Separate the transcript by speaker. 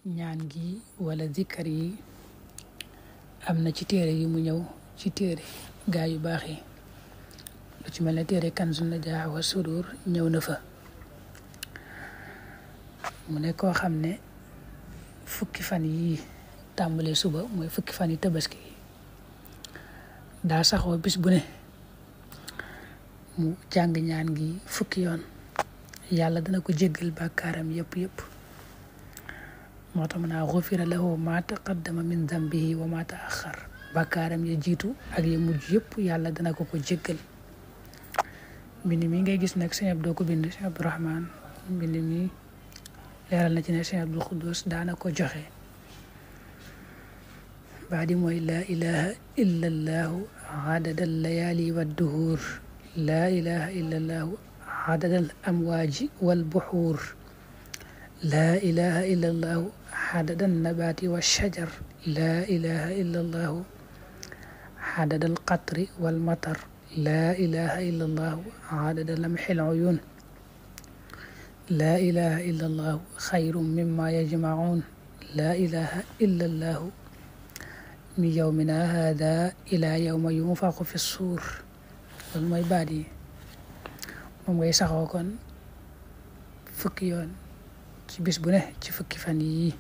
Speaker 1: ñaan gi wala zikkar yi am na ci téere yi mu ñëw ci téere gaa yu baax yi lu ci mel ne téere Kanzun Najaa wa Sudur ñëw na fa mu ne koo xam ne fukki fan yi tàmbalee suba mooy fukki fan yi tabaski daa saxoo bis bu ne mu jàng ñaan gi fukki yoon yàlla dana ko jéggal bàkkaaram yëpp moo tax mu naa xufira lahu ma taqaddama min dambihi wa ma taaxar bàkkaaram ya jiitu ak ya mujj yëpp yàlla dana ko jéggal mbind mi ngay gis nag sëñ Abdou ko bind sëñ Abdourahman mbind mi leeral na ci ne sëñ Abdul Xuddus daana ko joxe baa di mooy laa ilaha illa allahu adada allayali wadduhur laa ilaha illa allahu adada al amwaaji walbuxuur laa ilaha illa allahu adada alnabaati walshajar laa ilaha illa allahu adada alqatri walmatar laa ilaha illa allahu adada lamxil uyun laa ilaha illa allahu xayrun mimma yajmacuun laa ilaha illa allahu min yawmina hada ila yawma yunfaxu fi suur loolu mooy baat yi moom ngay saxoo kon fukki yoon ci bis bu ne ci fukki fan yi